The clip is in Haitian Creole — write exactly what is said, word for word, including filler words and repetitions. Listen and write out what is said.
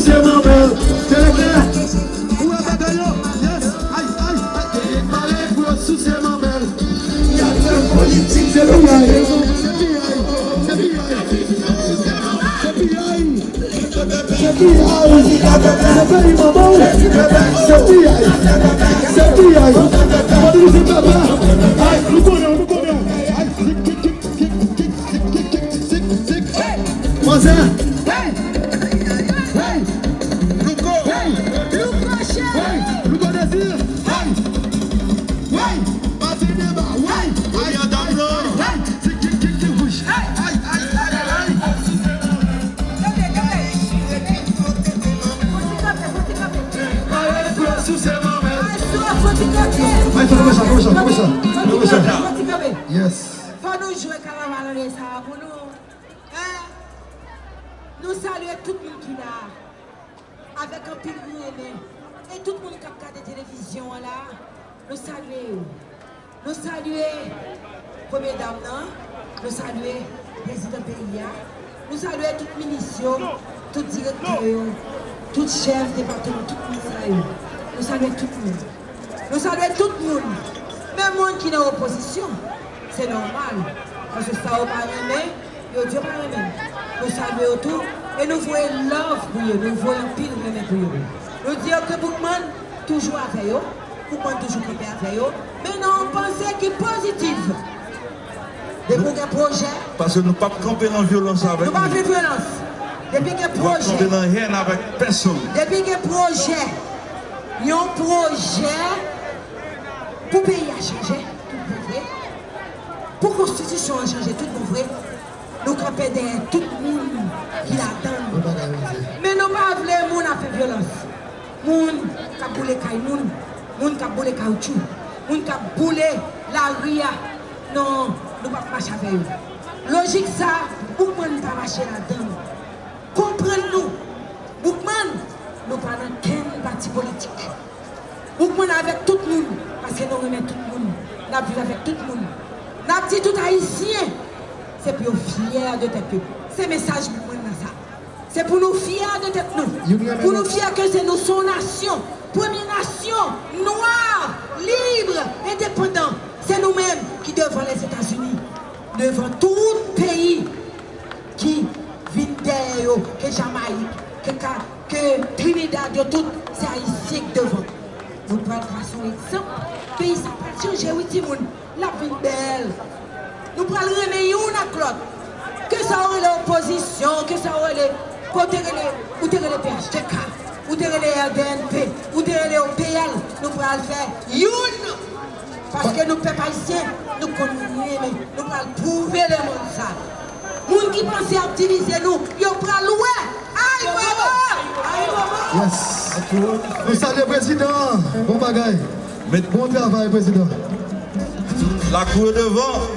Se manmèl, se lè. Ou wè bagay yo? Yes. Ay, ay, ay. Pale pou yo souse manmèl. Gade politik, se piyay. Se piyay. Se piyay. Se piyay. Se piyay. Se piyay. Se peyi manman w. Se piyay. Se piyay. Mande nou se papa. Ay, nou konnen, nou konnen. Ay, zik, zik, zik. Zik, zik, zik, zik, zik, zik. Hey! Manzè! Hey! Hey! Louko! Hey! Louko chè! Hey! Louko Désir! Hey! Hey! Pase deba! Hey! Ay, ay, ay! Hey! Zik, zik, zik, zik, wouch! Hey! Ay, ay, ay, ay! Gade, gade! Fò ti kanpe, fò ti kanpe! Ay, sou se manmèl! Ay, sou, fò ti kanpe! Ay, fò ti kanpe, fò ti kanpe, fò ti kanpe! Yes! Fò nou jwe kanaval anlè sa a pou nou. Hein? Nou salye tout moun ki la avèk anpil renmen. E tout moun k ap gade televizyon an la, nou salye yo. Nou salye premye dam nan, nou salye prezidan peyi a, nou salye tout minis yo, tout direktè yo, tout chèf depatman, tout moun sa yo. Nou salye tout moun. Nou salye tout moun. Menm moun ki nan opozisyon, se nòmal. Paske sa yo pa renmen, yo di yo pa renmen. Nou salye yo tou, e nou voye love pou yo, nou voye anpil renmen pou yo. Nou di yo ke Boukman toujou avè yo, Boukman toujou kanpe avè yo, men nan yon panse ki pozitiv. Depi w gen pwojè, paske nou p ap kanpe nan vyolans avèk nou. Nou pa vle vyolans. Depi gen pwojè, nou p ap kanpe nan hèn avèk pèsonn. Depi gen pwojè, yon pwojè pou peyi a chanje, tout bon vre. Pou konstitisyon an chanje, tout bon vre. Nou kanpe dèyè tout moun ki ladan l. Men nou pa vle moun ap fè vyolans. Moun k ap boule kay moun, moun k ap boule kawotchou, moun k ap boule lari a. Non, nou p ap mache avè yo. Lojik sa, Boukman pa mache ladan l. Konprann nou. Boukman, nou pa nan kenn pati politik. Boukman avèk tout moun, paske nou renmen tout moun. N ap viv avèk tout moun. N ap di tout Ayisyen, se pou yo fyè de tèt yo. Se mesaj Boukman nan sa. Se pou nou fyè de tèt nou. Pou nou fyè ke se nou, se yon nasyon. Premye nasyon nwa, lib, endepandan. Se nou menm ki devan Lèzetazini, devan tout peyi ki vin dèyè yo, ke Jamayik, ke Ka-, ke Trinidad, yo tout, se Ayisyen ki devan. Nou pral trase yon egzanp. Peyi sa pral chanje, wi, timoun. L ap vin bèl. Nou pral renmen youn ak lòt. Ke sa w rele opozisyon, ke sa w rele, ke w te rele, ou te rele P H T K, ou te rele R D N P, ou te rele O P L, nou pral fè youn. Paske nou pèp ayisyen, nou konn renmen. Nou pral pwouve lemonn sa. Moun ki panse ap divize nou, yo pral wè. Ay, mama! Ay, mama! Yes. Nou salye prezidan. Bon bagay. Bon travay, prezidan. Lakou yo devan.